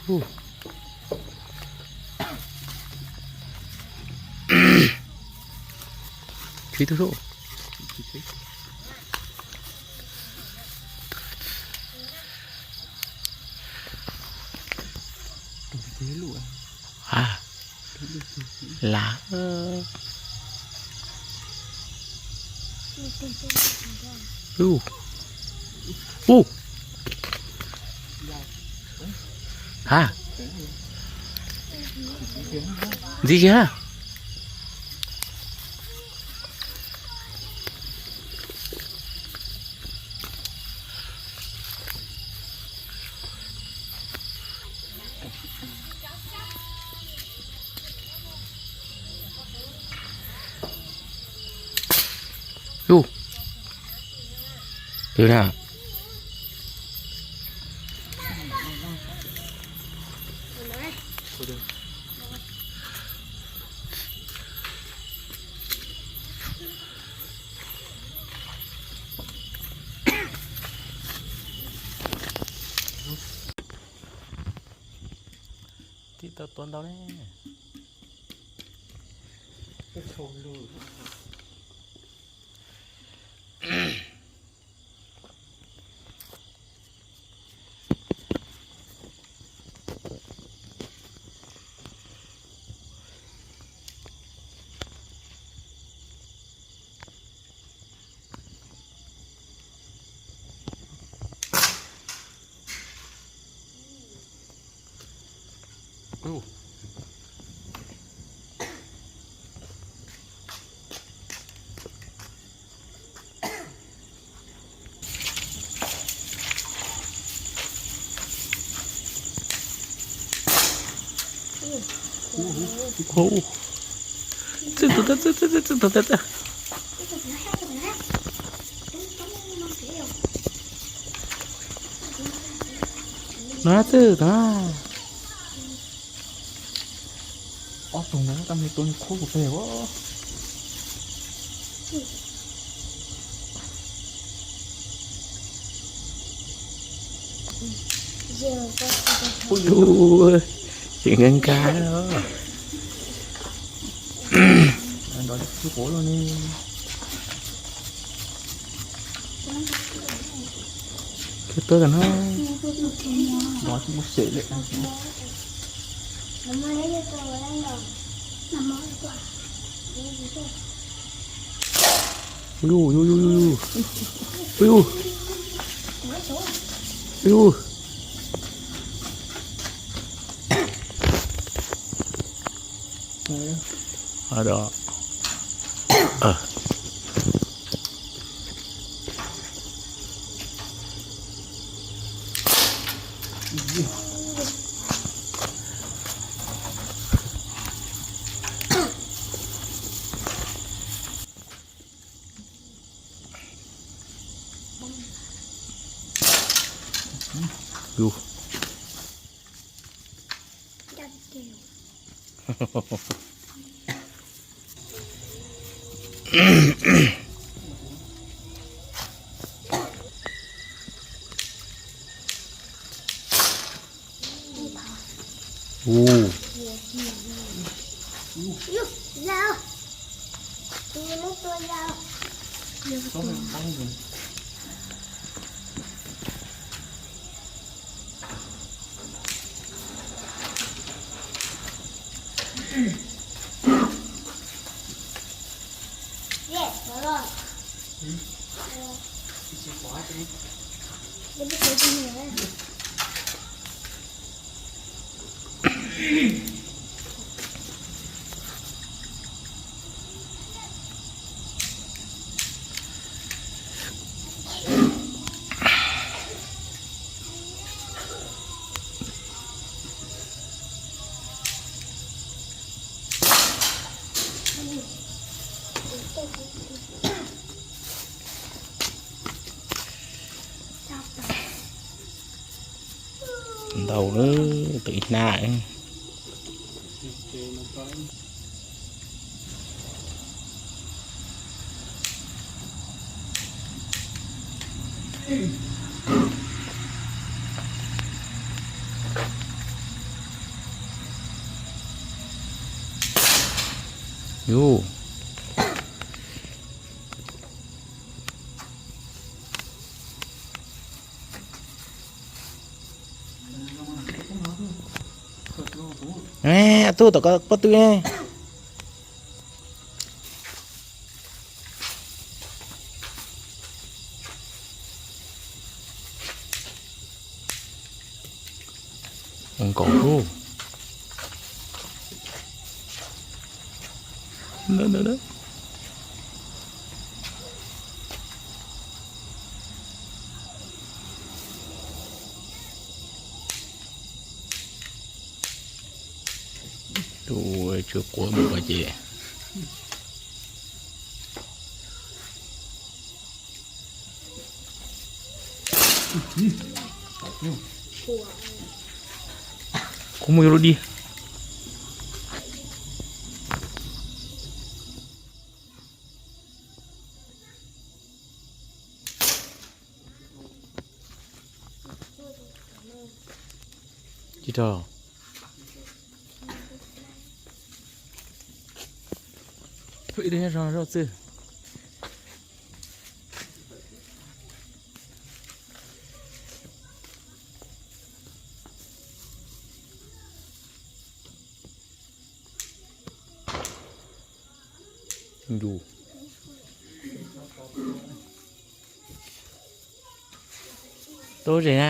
Ub. Khib tug sub. A, la. Ub. Ub. Ha. Ntxiv kiag. Yus, yus na. Tib tau tua ntau ne. Txwj tus txwj, txwj tus txwj. No txwj tus na. Ob tug ntawd tab sis tua nws khuab kuv pem as. Ui, tseem nkag nkag os. Nrov tsis quav los ne. Khe tuaj tom no. Nrov tsis muaj xev li. Ui, ui, ui, ui, ui. Ui, ui. Ui, ui. Ua da. Yus. Ub. Ntau na, pem ib hnab. Yus. Tub tom ko pob tw ne. Nkaus lub. Tus tsw quav mus ko ces. Kuv mus yuav lub dig. Tsis rau. Ib tug nyob zoo zoj xwb. Ncu. Tub zes na.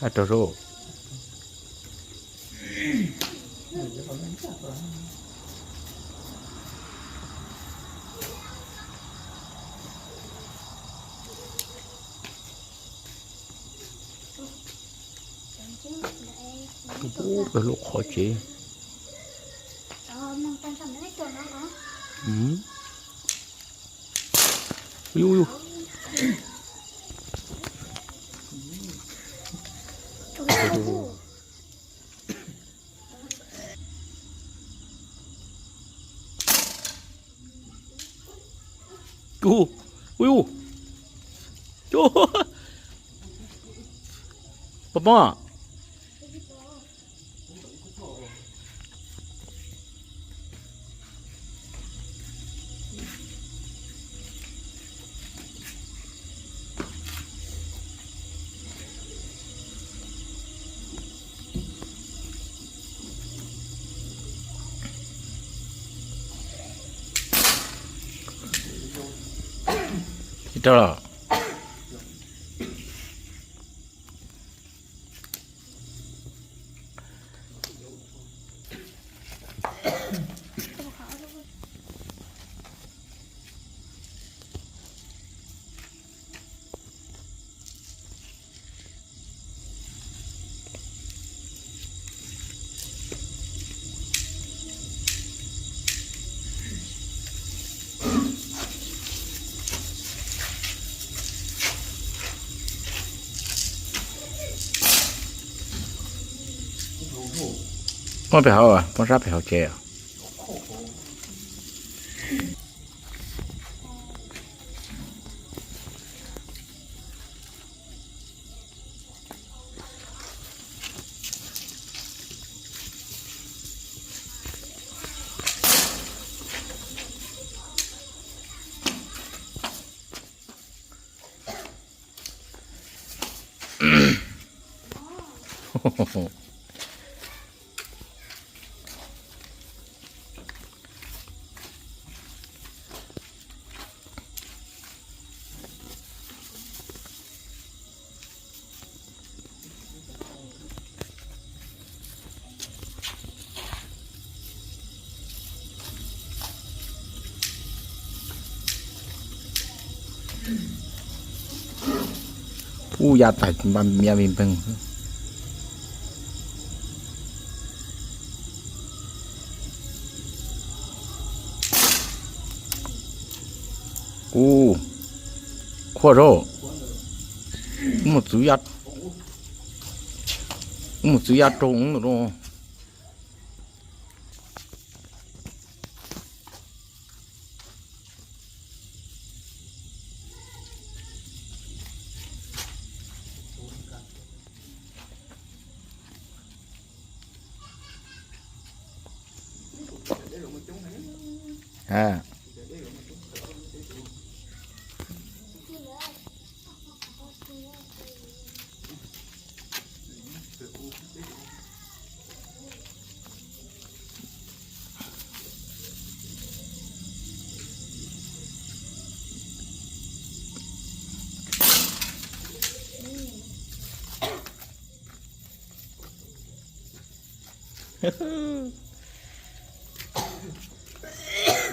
Rau sub. Ub, lub qhov tsev. Yus, yus. Cu, ui u, cu, pom pom. Tsis rau los. Poob pem hauv, poob sab pem hauv tsev. Ub, ya tais npab miab vij npeeg. Ub, khuaj rau. Mus txwv ya, mus txwv ya rau ub no.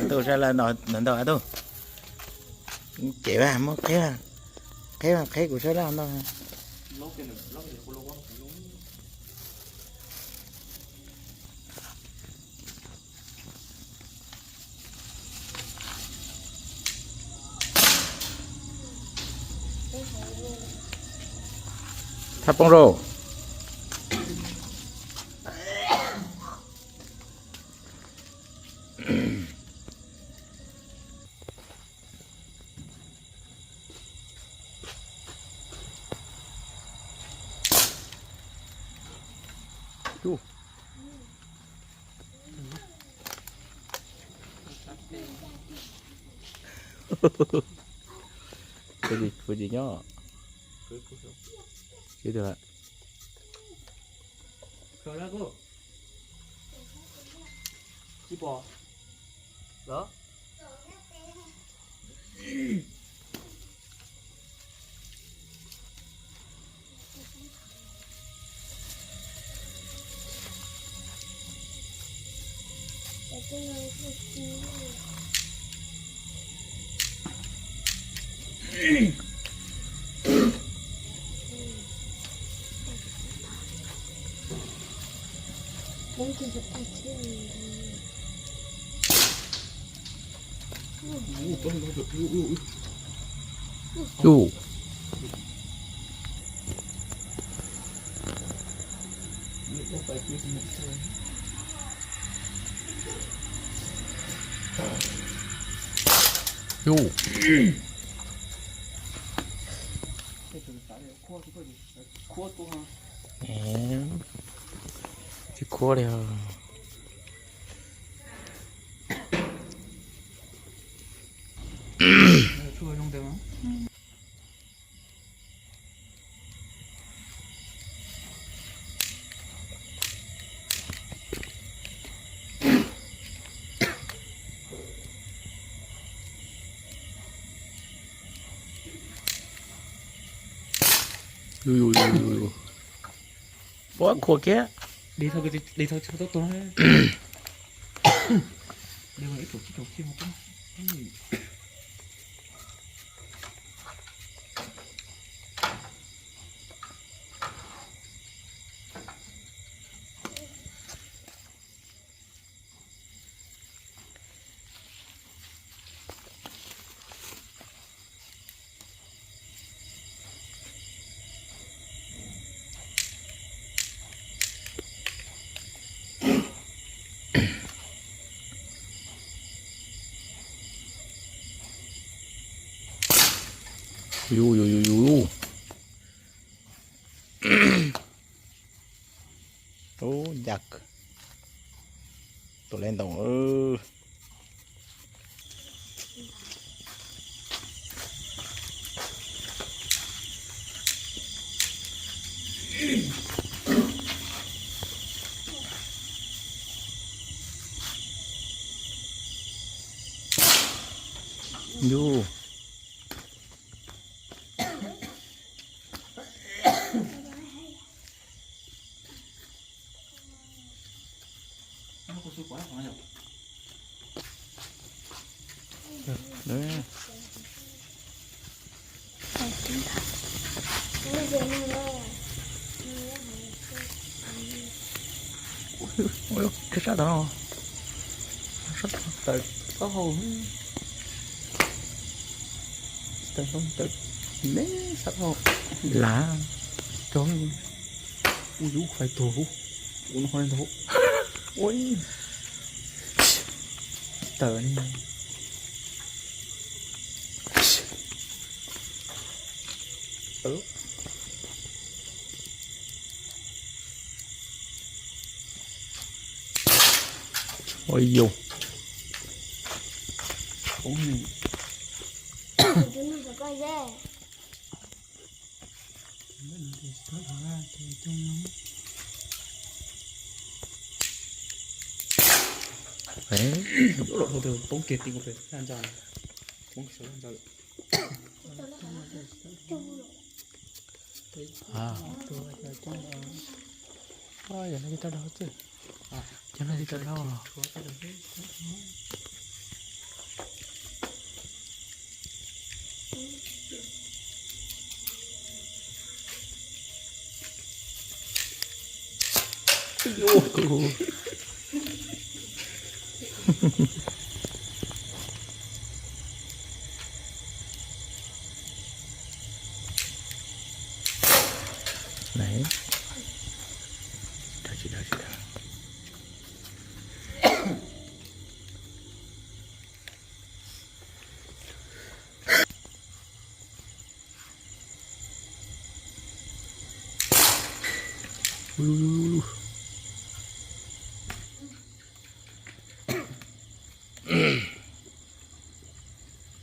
Tub sab laj no ntau a tub. Ces muab qheb, qheb, qheb kuv sab laj no. Thaj poob rau. Puas tsis nyob? Tsis tau. Ub. Ub. Tsis khuab li os. Ua khuam kiag. Yus yus yus yus. Ub, ncaj kawg. Tus lej ntoo. Yus. Sab sab tod no, sab tod taws taub hau. Tawm, tawm, me sab dhau. Lav cov, ua yus fais tuag hub, ua no ho ntau. Ua tawm ni. Ua yus. Poob kiag tim, poob sawv ntxov. Yog no tsis tau dhau xwb. Yog no tsis tau dhau.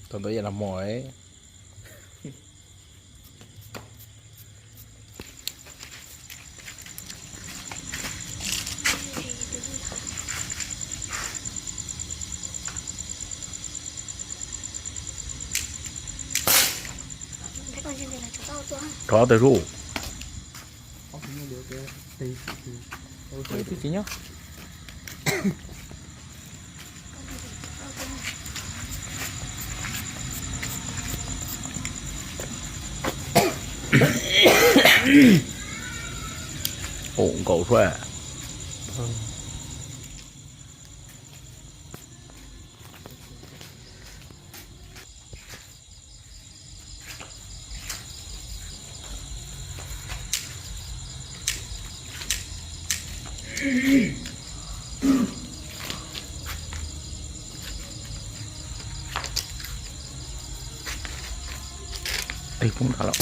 Tau ntau yam los mos. Rov tawm zus. Tsis nyob. Ua nkaus suab. Poob nthav lawm.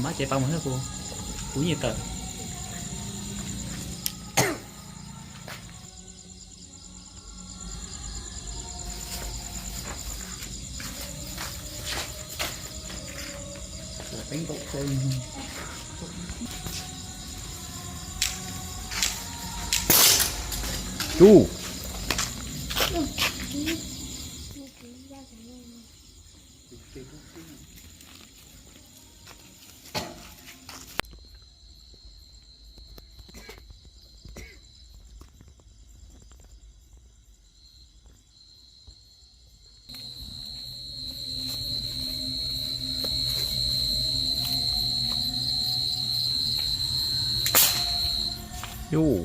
Mas cev pas mus, kuv nyuam tawm. Tsuj. Yus,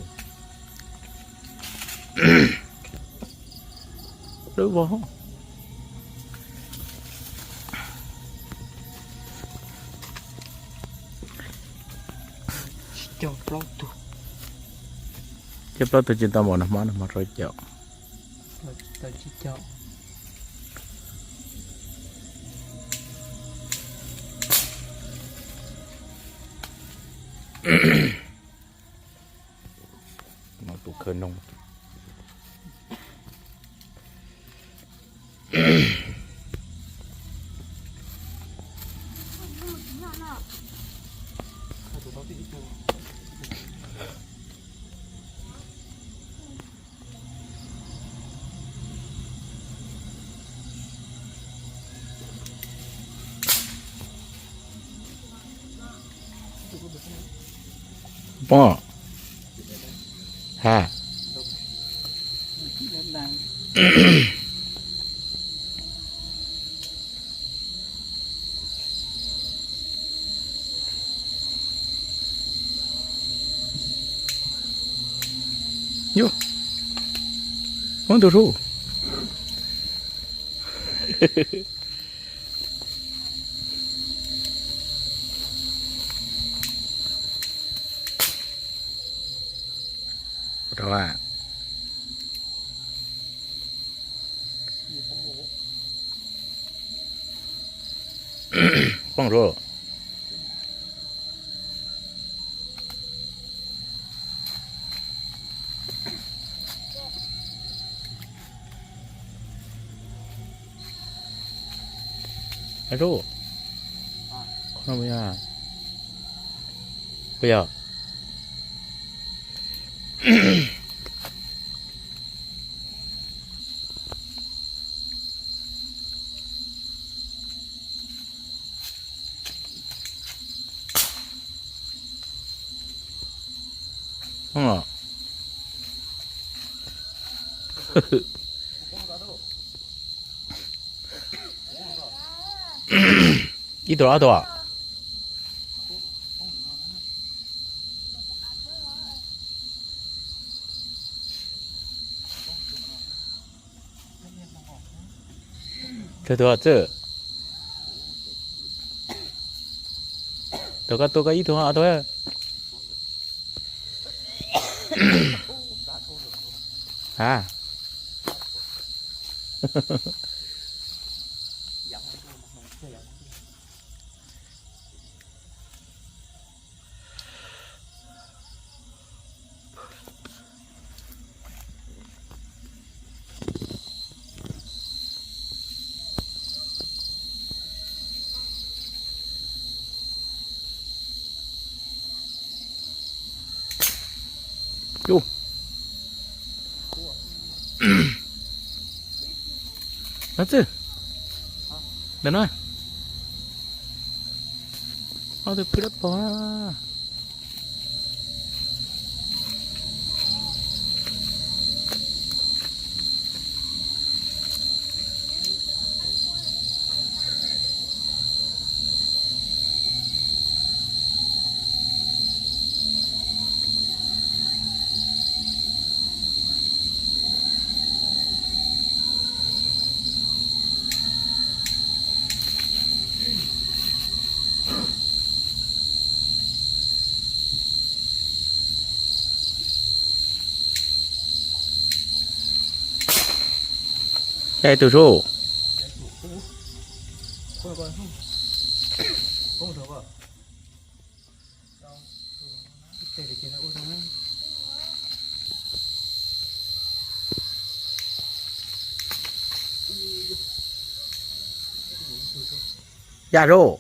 lwb vog. Coj plaub tug tsis tau npaum no, hmab no hmab rau caum. Tus khawb noog. Poob. Ha. Yuj, muab tus sub. Rau a. Poob rau. Aib, qhov no puas yog? Puas yog? Poob los. Ib tug ob tug? Tug tug txwj. Tug koj tua koj ib tug ob tug. Ha. Yus. No txwj. Ntawm no. Ob tug pw dawb paug. Cai tus sub. Ya sub.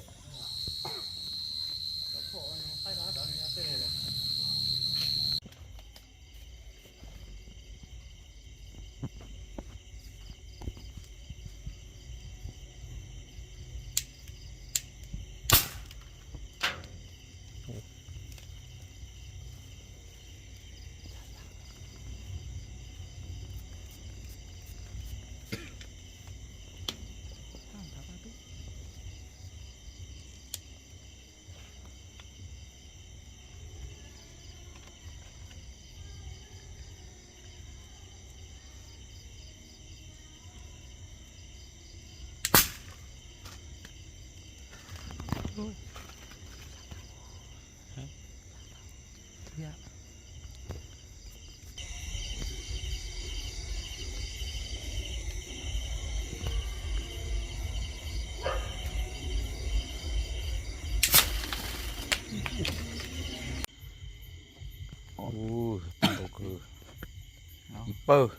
Ib pawg.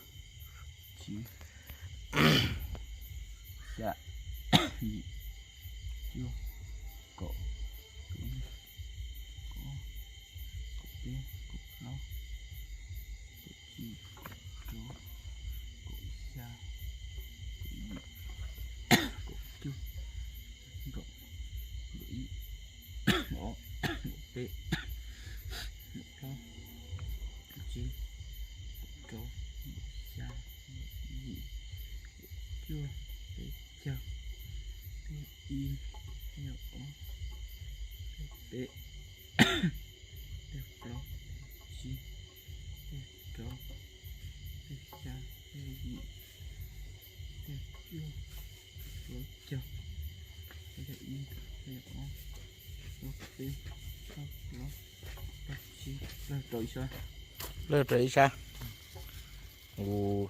Xya, yim, cuaj, kaum, kaum ib, kaum ob, kaum peb, kaum plaub, kaum tsib, kaum rau, kaum xya, kaum yim, kaum cuaj, kaum, kaum ib, kaum ob, kaum peb, kaum plaub. Ib, yog ob, yog peb, yog plaub, yog tsib, yog rau, yog xya, yog yim, yog cuaj, yog plaub caug, yog ib, yog ob, yog peb, yog plaub, yog tsib, yog rau ib sab. Lawj rau ib sab. Ua